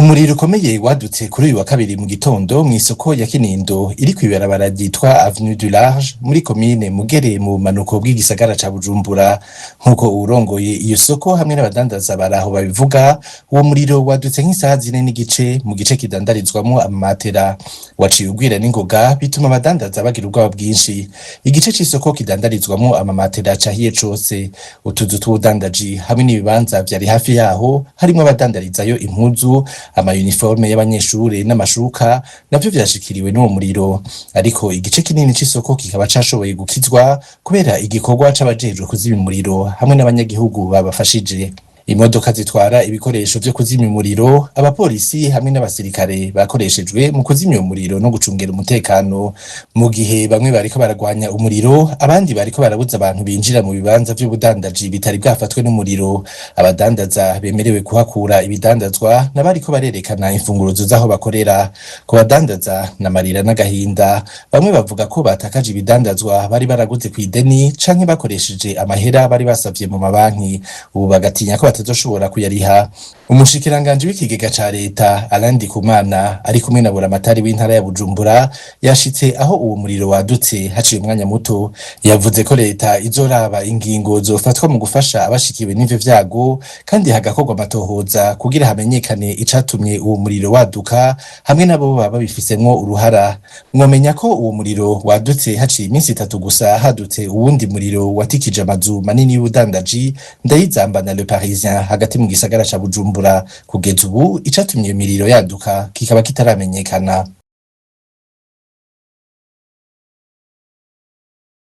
Umuriro ukomeye wadutse kuri uyu wa kabiri mu gitondo mw'isoko ya Kinindo iri kw'ibarabara ryitwa Avenue du Large muri komine Mugere mu bumanuko bw'igisagara ca Bujumbura. Nk'uko uwurongoye iyo soko hamwe n'abadandaza baraho babivuga, uwo muriro wadutse nk'isaha 4:30 mu gice kidandarizwamwo amamatera. Waciye ugwira n'ingoga, bituma abadandaza bagira ubwoba bwinshi. Igice c'isoko kidandarizwamwo amamatera cahiye cose. Utuzu tw'ubudandaji hamwe n'ibibanza vyari hafi yaho harimwo abadandarizayo impuzu, amayuniforme y'abanyeshure n'amashuka, navyo vyashikiriwe n'uwo muriro. Ariko igice kinini c'isoko kikaba cashoboye gukizwa kubera igikorwa c'abajejwe kuzimya umuriro hamwe n'abanyagihugu babafashije. Imodoka zitwara ibikoresho vyo kuzimya umuriro, abapolisi hamwe n'abasirikare bakoreshejwe mu kuzimya umuriro no gucungera umutekano. Mu gihe bamwe bariko baragwanya umuriro, abandi bariko barabuza abantu binjira mu bibanza vy'ubudandaji bitari bwafatwe n'umuriro. Abadandaza bemerewe kuhakura ibidandazwa n'abariko barerekana imfunguruzo z'aho bakorera. Ku badandaza n'amarira n'agahinda. Bamwe bavuga ko batakaje ibidandazwa bari baraguze kw'ideni canke bakoresheje amahera bari basavye mu mabanki, ubu bagatinya ko batazoshobora kuyariha. Umushikiranganji w'ikigega ca leta, Alain Ndikumana, ari kumwe na buramatari w'intara ya Bujumbura, yashitse aho uwo muriro wadutse haciye umwanya muto. Yavuze ko leta izoraba ingingo zofatwa mu gufasha abashikiwe n'ivyo vyago, kandi hagakorwa amatohoza kugira hamenyekane icatumye uwo muriro waduka hamwe nabo baba babifisemwo uruhara. Mwomenya ko uwo muriro wadutse haciye iminsi 3 gusa hadutse uwundi muriro watikije amazu manini y'ubudandaji Ndayizamba na Le Parisien hagati mu gisagara ca Bujumbura. Kugeza ubu, icatumye iyo miriro yaduka kikaba kitaramenyekana.